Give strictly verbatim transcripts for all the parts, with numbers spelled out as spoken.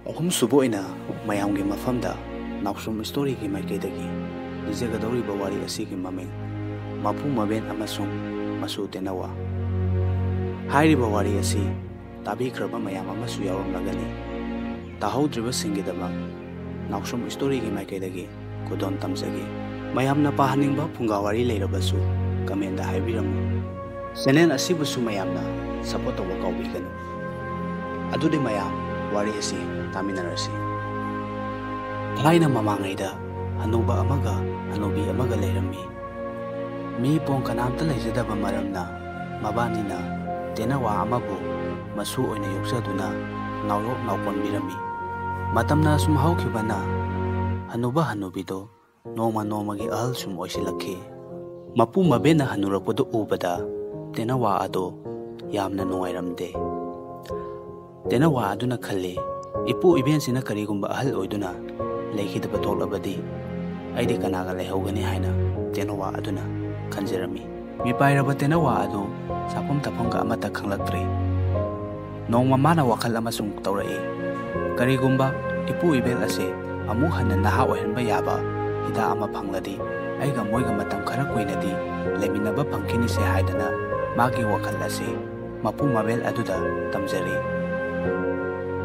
ꯑꯍꯨꯝꯁꯨꯕ ꯑꯣꯏꯅ ꯃꯌꯥꯝꯒꯤ ꯃꯐꯝꯗ ꯅꯥꯎꯁꯨꯝ ꯁ꯭ꯇꯣꯔꯤꯒꯤ ꯃꯥꯏꯀꯩꯗꯒꯤ ꯂꯤꯖꯒꯗꯧꯔꯤꯕ ꯋꯥꯔꯤ ꯑꯁꯤꯒꯤ ꯃꯃꯤꯡ ꯃꯄꯨ ꯃꯕꯦꯟ ꯑꯃꯁꯨꯡ ꯃꯁꯨ ꯇꯦꯅꯋꯥ꯫ ꯍꯥꯏꯔꯤꯕ ꯋꯥꯔꯤ ꯑꯁꯤ ꯇꯥꯕꯤꯈ꯭ꯔꯕ ꯃꯌꯥꯝ ꯑꯃꯁꯨ ꯌꯥꯎꯔꯝꯂꯒꯅꯤ꯫ ꯇꯥꯍꯧꯗ꯭ꯔꯤꯕꯁꯤꯡꯒꯤꯗꯃꯛ ꯅꯥꯎꯁꯨꯝ ꯁ꯭ꯇꯣꯔꯤꯒꯤ ꯃꯥꯏꯀꯩꯗꯒꯤ ꯈꯨꯗꯣꯜ ꯇꯝꯖꯒꯦ꯫ ꯃꯌꯥꯝꯅ ꯄꯥꯍꯟꯅꯤꯡꯕ ꯐꯨꯡꯒꯥ ꯋꯥꯔꯤ ꯂꯩꯔꯕꯁꯨ ꯀꯃꯦꯟꯗ ꯍꯥꯏꯕꯤꯔꯝꯃꯨ꯫ ꯆꯦꯅꯦꯜ ꯑꯁꯤꯕꯨꯁꯨ ꯃꯌꯥꯝꯅ ꯁꯄꯣꯔꯠ ꯇꯧꯕ ꯀꯥꯎꯕꯤꯒꯅꯨ꯫ ꯑꯗꯨꯗꯤ ꯃꯌꯥꯝ ꯋꯥꯔꯤ ꯑꯁꯤ ꯇꯥꯃꯤꯟꯅꯔꯁꯤ꯫ ꯊꯥꯏꯅ ꯃꯃꯥꯡꯉꯩꯗ ꯍꯅꯨꯕ ꯑꯃꯒ ꯍꯅꯨꯕꯤ ꯑꯃꯒ ꯂꯩꯔꯝꯃꯤ꯫ ꯃꯤ ꯄꯣꯡ ꯀꯅꯥꯝꯇ ꯂꯩꯖꯗꯕ ꯃꯔꯝꯅ ꯃꯕꯥꯅꯤꯅ ꯇꯦꯅꯋꯥ ꯑꯃꯕꯨ ꯃꯁꯨ ꯑꯣꯏꯅ ꯌꯣꯛꯆꯗꯨꯅ ꯉꯥꯎꯔꯣꯛ ꯉꯥꯎꯀꯣꯟꯕꯤꯔꯝꯃꯤ꯫ ꯃꯇꯝꯅ ꯑꯁꯨꯝ ꯍꯧꯈꯤꯕꯅ ꯍꯅꯨꯕ ꯍꯅꯨꯕꯤꯗꯨ ꯅꯣꯡꯃ ꯅꯣꯡꯃꯒꯤ ꯑꯍꯜ ꯁꯨꯝ ꯑꯣꯏꯁꯤꯜꯂꯛꯈꯤ꯫ ꯃꯄꯨ ꯃꯕꯦꯟꯅ ꯍꯟꯅꯨꯔꯛꯄꯗꯨ ꯎꯕꯗ ꯇꯦꯅꯋꯥ ꯑꯗꯨ ꯌꯥꯝꯅ ꯅꯨꯡꯉꯥꯏꯔꯝꯗꯦ꯫ ꯇꯦꯅꯋꯥ ꯑꯗꯨꯅ ꯈꯜꯂꯤ, "ꯏꯄꯨ ꯏꯕꯦꯟꯁꯤꯅ ꯀꯔꯤꯒꯨꯝꯕ ꯑꯍꯜ ꯑꯣꯏꯗꯨꯅ ꯂꯩꯈꯤꯗꯕ ꯊꯣꯛꯂꯕꯗꯤ ꯑꯩꯗꯤ ꯀꯅꯥꯒ ꯂꯩꯍꯧꯒꯅꯤ?" ꯍꯥꯏꯅ ꯇꯦꯅꯋꯥ ꯑꯗꯨꯅ ꯈꯟꯖꯔꯝꯃꯤ꯫ ꯃꯤꯄꯥꯏꯔꯕ ꯇꯦꯅꯋꯥ ꯑꯗꯨ ꯆꯥꯐꯝ ꯊꯛꯐꯝꯒ ꯑꯃꯠꯇ ꯈꯪꯂꯛꯇ꯭ꯔꯦ꯫ ꯅꯣꯡꯃ ꯃꯥꯅ ꯋꯥꯈꯜ ꯑꯃꯁꯨꯡ ꯇꯧꯔꯛꯏ, "ꯀꯔꯤꯒꯨꯝꯕ ꯏꯄꯨ ꯏꯕꯦꯜ ꯑꯁꯦ ꯑꯃꯨꯛ ꯍꯟꯅ ꯅꯍꯥ ꯑꯣꯏꯍꯟꯕ ꯌꯥꯕ ꯍꯤꯗꯥꯛ ꯑꯃ ꯐꯪꯂꯗꯤ ꯑꯩꯒ ꯃꯣꯏꯒ ꯃꯇꯝ ꯈꯔ ꯀꯨꯏꯅꯗꯤ ꯂꯩꯃꯤꯟꯅꯕ ꯐꯪꯈꯤꯅꯤꯁꯦ" ꯍꯥꯏꯗꯅ ꯃꯥꯒꯤ ꯋꯥꯈꯜ ꯑꯁꯦ ꯃꯄꯨ ꯃꯕꯦꯜ ꯑꯗꯨꯗ ꯇꯝꯖꯔꯤ꯫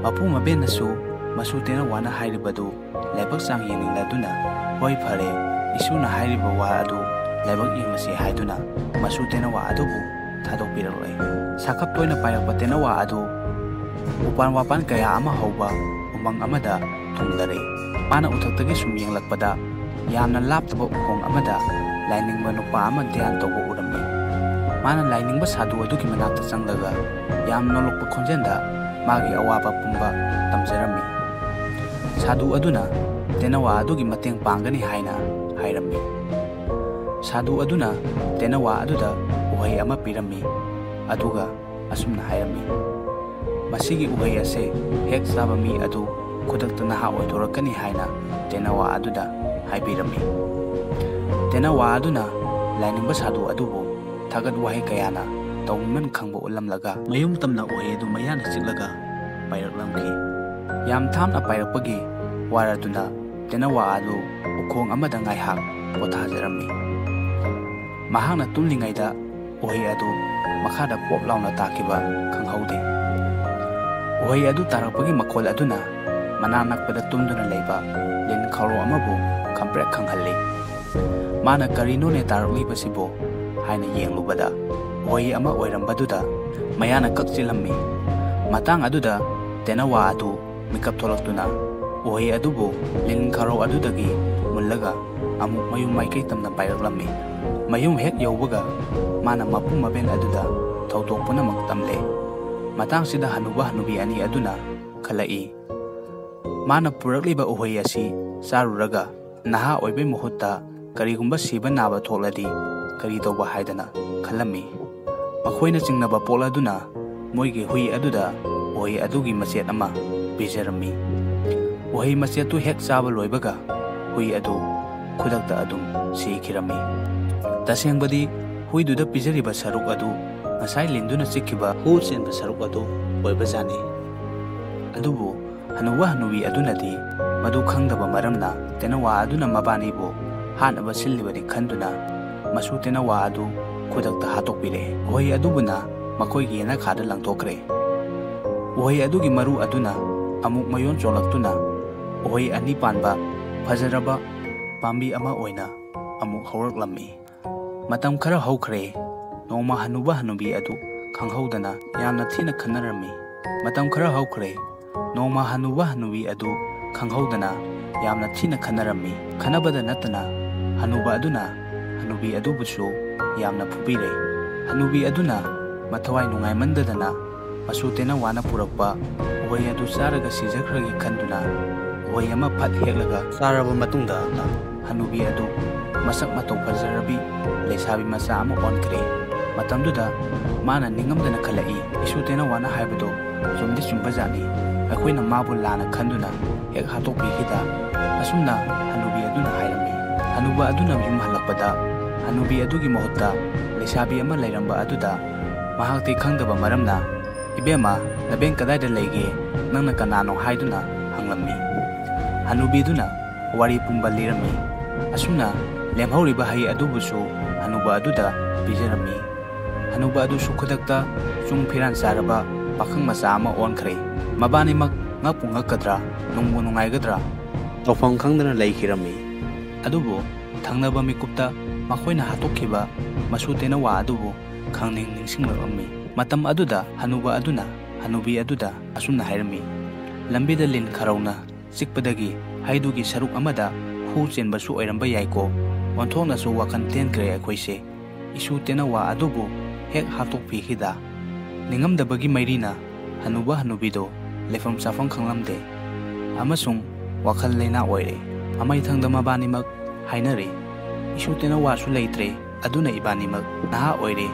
ꯃꯄꯨ ꯃꯕꯦꯜꯅꯁꯨ ꯃꯁꯨ ꯇꯦꯅꯋꯥꯅ ꯍꯥꯏꯔꯤꯕꯗꯨ ꯂꯥꯏꯕꯛ ꯆꯥꯡ ꯌꯦꯡꯅꯤꯡꯂꯗꯨꯅ, "ꯍꯣꯏ, ꯐꯔꯦ, ꯏꯁꯨꯅ ꯍꯥꯏꯔꯤꯕ ꯋꯥ ꯑꯗꯨ ꯂꯥꯏꯕꯛ ꯌꯦꯡꯂꯁꯤ" ꯍꯥꯏꯗꯨꯅ ꯃꯁꯨ ꯇꯦꯅꯋꯥ ꯑꯗꯨꯕꯨ ꯊꯥꯗꯣꯛꯄꯤꯔꯛꯂꯦ꯫ ꯁꯥꯈꯞ ꯇꯣꯏꯅ ꯄꯥꯏꯔꯛꯄ ꯇꯦꯅꯋꯥ ꯑꯗꯨ ꯎꯄꯥꯟ ꯋꯥꯄꯥꯟ ꯀꯌꯥ ꯑꯃ ꯍꯧꯕ ꯎꯃꯪ ꯑꯃꯗ ꯊꯨꯡꯂꯔꯦ꯫ ꯃꯥꯅ ꯎꯊꯛꯇꯒꯤ ꯁꯨꯝ ꯌꯦꯡꯂꯛꯄꯗ ꯌꯥꯝꯅ ꯂꯥꯞꯇꯕ ꯎꯈꯣꯡ ꯑꯃꯗ ꯂꯥꯏꯅꯤꯡꯕ ꯅꯨꯄꯥ ꯑꯃ ꯙ꯭ꯌꯥꯟ ꯇꯧꯕ ꯎꯔꯝꯃꯤ꯫ ꯃꯥꯅ ꯂꯥꯏꯅꯤꯡꯕ ꯁꯥꯗꯨ ꯑꯗꯨꯒꯤ ꯃꯅꯥꯛꯇ ꯆꯪꯂꯒ ꯌꯥꯝ ꯅꯣꯂꯛꯄ ꯈꯣꯟꯖꯦꯜꯗ ꯃꯥꯒꯤ ꯑꯋꯥꯕ ꯄꯨꯝꯕ ꯇꯝꯖꯔꯝꯃꯤ꯫ ꯁꯥꯗꯨ ꯑꯗꯨꯅ ꯇꯦꯅꯋꯥ ꯑꯗꯨꯒꯤ ꯃꯇꯦꯡ ꯄꯥꯡꯒꯅꯤ ꯍꯥꯏꯅ ꯍꯥꯏꯔꯝꯃꯤ꯫ ꯁꯥꯗꯨ ꯑꯗꯨꯅ ꯇꯦꯅꯋꯥ ꯑꯗꯨꯗ ꯎꯍꯩ ꯑꯃ ꯄꯤꯔꯝꯃꯤ, ꯑꯗꯨꯒ ꯑꯁꯨꯝꯅ ꯍꯥꯏꯔꯝꯃꯤ, "ꯃꯁꯤꯒꯤ ꯎꯍꯩ ꯑꯁꯦ ꯍꯦꯛ ꯆꯥꯕ ꯃꯤ ꯑꯗꯨ ꯈꯨꯗꯛꯇ ꯅꯍꯥ ꯑꯣꯏꯊꯣꯔꯛꯀꯅꯤ" ꯍꯥꯏꯅ ꯇꯦꯅꯋꯥ ꯑꯗꯨꯗ ꯍꯥꯏꯕꯤꯔꯝꯃꯤ꯫ ꯇꯦꯅꯋꯥ ꯑꯗꯨꯅ ꯂꯥꯏꯅꯤꯡꯕ ꯁꯥꯗꯨ ꯑꯗꯨꯕꯨ ꯊꯥꯒꯠ ꯋꯥꯍꯩ ꯀꯌꯥꯅ ꯇꯧꯃꯤꯃꯟ ꯈꯪꯕ ꯎꯠꯂꯝꯂꯒ ꯃꯌꯨꯝ ꯇꯝꯅ ꯎꯍꯩ ꯑꯗꯨ ꯃꯌꯥꯅ ꯆꯤꯛꯂꯒ ꯄꯥꯏꯔꯛꯂꯝꯈꯤ꯫ ꯌꯥꯝ ꯊꯥꯞꯅ ꯄꯥꯏꯔꯛꯄꯒꯤ ꯋꯥꯔꯗꯨꯅ ꯇꯦꯅꯋꯥ ꯑꯗꯨ ꯎꯈꯣꯡ ꯑꯃꯗ ꯉꯥꯏꯍꯥꯛ ꯄꯣꯊꯥꯖꯔꯝꯃꯤ꯫ ꯃꯍꯥꯛꯅ ꯇꯨꯝꯂꯤꯉꯩꯗ ꯎꯍꯩ ꯑꯗꯨ ꯃꯈꯥꯗ ꯄꯣꯞ ꯂꯥꯎꯅ ꯇꯥꯈꯤꯕ ꯈꯪꯍꯧꯗꯦ꯫ ꯎꯍꯩ ꯑꯗꯨ ꯇꯥꯔꯛꯄꯒꯤ ꯃꯈꯣꯜ ꯑꯗꯨꯅ ꯃꯅꯥꯛ ꯅꯛꯄꯗ ꯇꯨꯝꯗꯨꯅ ꯂꯩꯕ ꯂꯤꯟ ꯈꯧꯔꯧ ꯑꯃꯕꯨ ꯈꯪꯄ꯭ꯔꯦꯛ ꯈꯪꯍꯜꯂꯤ꯫ ꯃꯥꯅ "ꯀꯔꯤꯅꯣꯅꯦ ꯇꯥꯔꯛꯂꯤꯕꯁꯤꯕꯣ?" ꯍꯥꯏꯅ ꯌꯦꯡꯂꯨꯕꯗ, ꯎꯍꯩ ꯑꯃ ꯑꯣꯏꯔꯝꯕꯗꯨꯗ ꯃꯌꯥꯅ ꯀꯛ ꯆꯤꯜꯂꯝꯃꯤ꯫ ꯃꯇꯥꯡ ꯑꯗꯨꯗ ꯇꯦꯅꯋꯥ ꯑꯗꯨ ꯃꯤꯀꯞ ꯊꯣꯛꯂꯛꯇꯨꯅ ꯎꯍꯩ ꯑꯗꯨꯕꯨ ꯂꯤꯟ ꯈꯧꯔꯧ ꯑꯗꯨꯗꯒꯤ ꯃꯨꯜꯂꯒ ꯑꯃꯨꯛ ꯃꯌꯨꯝ ꯃꯥꯏꯀꯩ ꯇꯝꯅ ꯄꯥꯏꯔꯛꯂꯝꯃꯤ꯫ ꯃꯌꯨꯝ ꯍꯦꯛ ꯌꯧꯕꯒ ꯃꯥꯅ ꯃꯄꯨ ꯃꯕꯦꯟ ꯑꯗꯨꯗ ꯊꯧꯗꯣꯛ ꯄꯨꯝꯅꯃꯛ ꯇꯝꯂꯦ꯫ ꯃꯇꯥꯡꯁꯤꯗ ꯍꯅꯨꯕ ꯍꯅꯨꯕꯤ ꯑꯅꯤ ꯑꯗꯨꯅ ꯈꯜꯂꯛꯏ, ꯃꯥꯅ ꯄꯨꯔꯛꯂꯤꯕ ꯎꯍꯩ ꯑꯁꯤ ꯆꯥꯔꯨꯔꯒ ꯅꯍꯥ ꯑꯣꯏꯕꯩ ꯃꯍꯨꯠꯇ ꯀꯔꯤꯒꯨꯝꯕ ꯁꯤꯕ ꯅꯥꯕ ꯊꯣꯛꯂꯗꯤ ꯀꯔꯤ ꯇꯧꯕ ꯍꯥꯏꯗꯅ ꯈꯜꯂꯝꯃꯤ꯫ ꯃꯈꯣꯏꯅ ꯆꯤꯡꯅꯕ ꯄꯣꯛꯂꯗꯨꯅ ꯃꯣꯏꯒꯤ ꯍꯨꯏ ꯑꯗꯨꯗ ꯎꯍꯩ ꯑꯗꯨꯒꯤ ꯃꯆꯦꯠ ꯑꯃ ꯄꯤꯖꯔꯝꯃꯤ꯫ ꯎꯍꯩ ꯃꯆꯦꯠꯇꯨ ꯍꯦꯛ ꯆꯥꯕ ꯂꯣꯏꯕꯒ ꯍꯨꯏ ꯑꯗꯨ ꯈꯨꯗꯛꯇ ꯑꯗꯨꯝ ꯁꯤꯈꯤꯔꯝꯃꯤ꯫ ꯇꯁꯦꯡꯕꯗꯤ ꯍꯨꯏꯗꯨꯗ ꯄꯤꯖꯔꯤꯕ ꯁꯔꯨꯛ ꯑꯗꯨ ꯉꯁꯥꯏ ꯂꯤꯟꯗꯨꯅ ꯆꯤꯛꯈꯤꯕ ꯍꯨ ꯆꯦꯟꯕ ꯁꯔꯨꯛ ꯑꯗꯨ ꯑꯣꯏꯕꯖꯥꯠꯅꯤ꯫ ꯑꯗꯨꯕꯨ ꯍꯅꯨꯕ ꯍꯅꯨꯕꯤ ꯑꯗꯨꯅꯗꯤ ꯃꯗꯨ ꯈꯪꯗꯕ ꯃꯔꯝꯅ ꯇꯦꯅꯋꯥ ꯑꯗꯨꯅ ꯃꯕꯥꯅꯤꯕꯨ ꯍꯥꯠꯅꯕ ꯁꯤꯜꯂꯤꯕꯅꯤ ꯈꯟꯗꯨꯅ ꯃꯁꯨ ꯇꯦꯅꯋꯥ ꯑꯗꯨ ꯈꯨꯗꯛꯇ ꯍꯥꯠꯇꯣꯛꯄꯤꯔꯦ꯫ ꯎꯍꯩ ꯑꯗꯨꯕꯨꯅ ꯃꯈꯣꯏꯒꯤ ꯌꯦꯅꯈꯥꯗ ꯂꯪꯊꯣꯛꯈ꯭ꯔꯦ꯫ ꯎꯍꯩ ꯑꯗꯨꯒꯤ ꯃꯔꯨ ꯑꯗꯨꯅ ꯑꯃꯨꯛ ꯃꯌꯣꯟ ꯆꯣꯜꯂꯛꯇꯨꯅ ꯎꯍꯩ ꯑꯅꯤ ꯄꯥꯟꯕ ꯐꯖꯔꯕ ꯄꯥꯝꯕꯤ ꯑꯃ ꯑꯣꯏꯅ ꯑꯃꯨꯛ ꯍꯧꯔꯛꯂꯝꯃꯤ꯫ ꯃꯇꯝ ꯈꯔ ꯍꯧꯈ꯭ꯔꯦ꯫ ꯅꯣꯡꯃ ꯍꯅꯨꯕ ꯍꯅꯨꯕꯤ ꯑꯗꯨ ꯈꯪꯍꯧꯗꯅ ꯌꯥꯝꯅ ꯊꯤꯅ ꯈꯟꯅꯔꯝꯃꯤ꯫ ꯃꯇꯝ ꯈꯔ ꯍꯧꯈ꯭ꯔꯦ꯫ ꯅꯣꯡꯃ ꯍꯅꯨꯕ ꯍꯅꯨꯕꯤ ꯑꯗꯨ ꯈꯪꯍꯧꯗꯅ ꯌꯥꯝꯅ ꯊꯤꯅ ꯈꯟꯅꯔꯝꯃꯤ꯫ ꯈꯟꯅꯕꯗ ꯅꯠꯇꯅ ꯍꯅꯨꯕ ꯑꯗꯨꯅ ꯍꯅꯨꯕꯤ ꯑꯗꯨꯕꯨꯁꯨ ꯌꯥꯝꯅ ꯐꯨꯕꯤꯔꯦ꯫ ꯍꯅꯨꯕꯤ ꯑꯗꯨꯅ ꯃꯊꯋꯥꯏ ꯅꯨꯡꯉꯥꯏꯃꯟꯗꯗꯅ ꯃꯁꯨ ꯇꯦꯅꯋꯥꯅ ꯄꯨꯔꯛꯄ ꯎꯍꯩ ꯑꯗꯨ ꯆꯥꯔꯒ ꯁꯤꯖꯈ꯭ꯔꯒꯦ ꯈꯟꯗꯨꯅ ꯎꯍꯩ ꯑꯃ ꯐꯠ ꯍꯦꯛꯂꯒ ꯆꯥꯔꯕ ꯃꯇꯨꯡꯗ ꯍꯅꯨꯕꯤ ꯑꯗꯨ ꯃꯁꯛ ꯃꯇꯧ ꯐꯖꯔꯕꯤ ꯂꯩꯁꯥꯕꯤ ꯃꯆꯥ ꯑꯃ ꯑꯣꯟꯈ꯭ꯔꯦ꯫ ꯃꯇꯝꯗꯨꯗ ꯃꯥꯅ ꯅꯤꯡꯉꯝꯗꯅ ꯈꯜꯂꯛꯏ, "ꯏꯁꯨ ꯇꯦꯅꯋꯥꯅ ꯍꯥꯏꯕꯗꯣ ꯆꯨꯝꯗꯤ ꯆꯨꯝꯕꯖꯥꯠꯅꯤ꯫ ꯑꯩꯈꯣꯏꯅ ꯃꯥꯕꯨ ꯂꯥꯟꯅ ꯈꯟꯗꯨꯅ ꯍꯦꯛ ꯍꯥꯠꯇꯣꯛꯄꯤꯈꯤꯗ"꯫ ꯑꯁꯨꯝꯅ ꯍꯅꯨꯕꯤ ꯑꯗꯨꯅ ꯍꯥꯏꯔꯝꯃꯤ꯫ ꯍꯅꯨꯕ ꯑꯗꯨꯅ ꯌꯨꯝ ꯍꯜꯂꯛꯄꯗ ꯍꯅꯨꯕꯤ ꯑꯗꯨꯒꯤ ꯃꯍꯨꯠꯇ ꯂꯩꯁꯥꯕꯤ ꯑꯃ ꯂꯩꯔꯝꯕ ꯑꯗꯨꯗ ꯃꯍꯥꯛꯇꯤ ꯈꯪꯗꯕ ꯃꯔꯝꯅ, "ꯏꯕꯦꯝꯃ, "ꯅꯕꯦꯡ ꯀꯗꯥꯏꯗ ꯂꯩꯒꯦ? ꯅꯪꯅ ꯀꯅꯥꯅꯣ?" ꯍꯥꯏꯗꯨꯅ ꯍꯪꯂꯝꯃꯤ꯫ ꯍꯅꯨꯕꯤꯗꯨꯅ ꯋꯥꯔꯤ ꯄꯨꯝꯕ ꯂꯤꯔꯝꯃꯤ꯫ ꯑꯁꯨꯝꯅ ꯂꯦꯝꯍꯧꯔꯤꯕ ꯍꯩ ꯑꯗꯨꯕꯨꯁꯨ ꯍꯅꯨꯕ ꯑꯗꯨꯗ ꯄꯤꯖꯔꯝꯃꯤ꯫ ꯍꯅꯨꯕ ꯑꯗꯨꯁꯨ ꯈꯨꯗꯛꯇ ꯆꯨꯡ ꯐꯤꯔꯥꯟ ꯆꯥꯔꯕ ꯄꯥꯈꯪ ꯃꯆꯥ ꯑꯃ ꯑꯣꯟꯈ꯭ꯔꯦ꯫ ꯃꯕꯥꯅꯤꯃꯛ ꯉꯛꯄꯨ ꯉꯛꯀꯗ꯭ꯔꯥ, ꯅꯨꯡꯕꯨ ꯅꯨꯡꯉꯥꯏꯒꯗ꯭ꯔꯥ, ꯇꯧꯐꯝ ꯈꯪꯗꯅ ꯂꯩꯈꯤꯔꯝꯃꯤ꯫ ꯑꯗꯨꯕꯨ ꯊꯪꯅꯕ ꯃꯤꯀꯨꯞꯇ ꯃꯈꯣꯏꯅ ꯍꯥꯠꯇꯣꯛꯈꯤꯕ ꯃꯁꯨ ꯇꯦꯅꯋꯥ ꯑꯗꯨꯕꯨ ꯈꯪꯅꯤꯡ ꯅꯤꯡꯁꯤꯡꯂꯛꯂꯝꯃꯤ꯫ ꯃꯇꯝ ꯑꯗꯨꯗ ꯍꯅꯨꯕ ꯑꯗꯨꯅ ꯍꯅꯨꯕꯤ ꯑꯗꯨꯗ ꯑꯁꯨꯝꯅ ꯍꯥꯏꯔꯝꯃꯤ, "ꯂꯝꯕꯤꯗ ꯂꯤꯟ ꯈꯔꯧꯅ ꯆꯤꯛꯄꯗꯒꯤ ꯍꯩꯗꯨꯒꯤ ꯁꯔꯨꯛ ꯑꯃꯗ ꯍꯨ ꯆꯦꯟꯕꯁꯨ ꯑꯣꯏꯔꯝꯕ ꯌꯥꯏꯀꯣ꯫ ꯑꯣꯟꯊꯣꯛꯅꯁꯨ ꯋꯥꯈꯜ ꯇꯦꯟꯈ꯭ꯔꯦ ꯑꯩꯈꯣꯏꯁꯦ꯫ ꯏꯁꯨ ꯇꯦꯅꯋꯥ ꯑꯗꯨꯕꯨ ꯍꯦꯛ ꯍꯥꯠꯇꯣꯛꯄꯤꯈꯤꯗ?" ꯅꯤꯡꯉꯝꯗꯕꯒꯤ ꯃꯩꯔꯤꯅ ꯍꯅꯨꯕ ꯍꯅꯨꯕꯤꯗꯣ ꯂꯩꯐꯝ ꯆꯥꯐꯝ ꯈꯪꯂꯝꯗꯦ ꯑꯃꯁꯨꯡ ꯋꯥꯈꯜ ꯂꯩꯅꯥ ꯑꯣꯏꯔꯦ꯫ ꯑꯃꯩꯊꯪꯗ ꯃꯕꯥꯅꯤꯃꯛ ꯍꯥꯏꯅꯔꯦ, "ꯏꯁꯨ ꯇꯦꯅꯋꯥꯁꯨ ꯂꯩꯇ꯭ꯔꯦ, ꯑꯗꯨꯅ ꯏꯕꯥꯅꯤꯃꯛ ꯅꯍꯥ ꯑꯣꯏꯔꯦ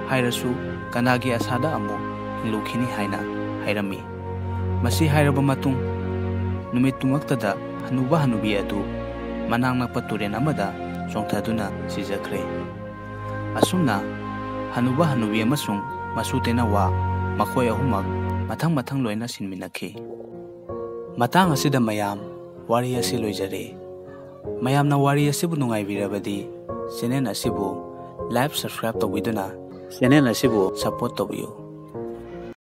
ꯍꯥꯏꯔꯁꯨ ꯀꯅꯥꯒꯤ ꯑꯁꯥꯗ ꯑꯃꯨꯛ ꯍꯤꯡꯂꯨꯈꯤꯅꯤ?" ꯍꯥꯏꯅ ꯍꯥꯏꯔꯝꯃꯤ꯫ ꯃꯁꯤ ꯍꯥꯏꯔꯕ ꯃꯇꯨꯡ, ꯅꯨꯃꯤꯠꯇꯨꯃꯛꯇꯗ ꯍꯅꯨꯕ ꯍꯅꯨꯕꯤ ꯑꯗꯨ ꯃꯅꯥꯛ ꯅꯛꯄ ꯇꯨꯔꯦꯜ ꯑꯃꯗ ꯆꯣꯡꯊꯗꯨꯅ ꯁꯤꯖꯈ꯭ꯔꯦ꯫ ꯑꯁꯨꯝꯅ ꯍꯅꯨꯕ ꯍꯅꯨꯕꯤ ꯑꯃꯁꯨꯡ ꯃꯁꯨ ꯇꯦꯅꯋꯥ ꯃꯈꯣꯏ ꯑꯍꯨꯝꯃꯛ ꯃꯊꯪ ꯃꯊꯪ ꯂꯣꯏꯅ ꯁꯤꯟꯃꯤꯟꯅꯈꯤ꯫ ꯃꯇꯥꯡ ꯑꯁꯤꯗ ꯃꯌꯥꯝ, ꯋꯥꯔꯤ ꯑꯁꯤ ꯂꯣꯏꯖꯔꯦ꯫ ꯃꯌꯥꯝꯅ ꯋꯥꯔꯤ ꯑꯁꯤꯕꯨ ꯅꯨꯡꯉꯥꯏꯕꯤꯔꯕꯗꯤ channel ꯑꯁꯤꯕꯨ like, subscribe ꯇꯧꯕꯤꯗꯨꯅ channel ꯑꯁꯤꯕꯨ support ꯇꯧꯕꯤꯌꯨ꯫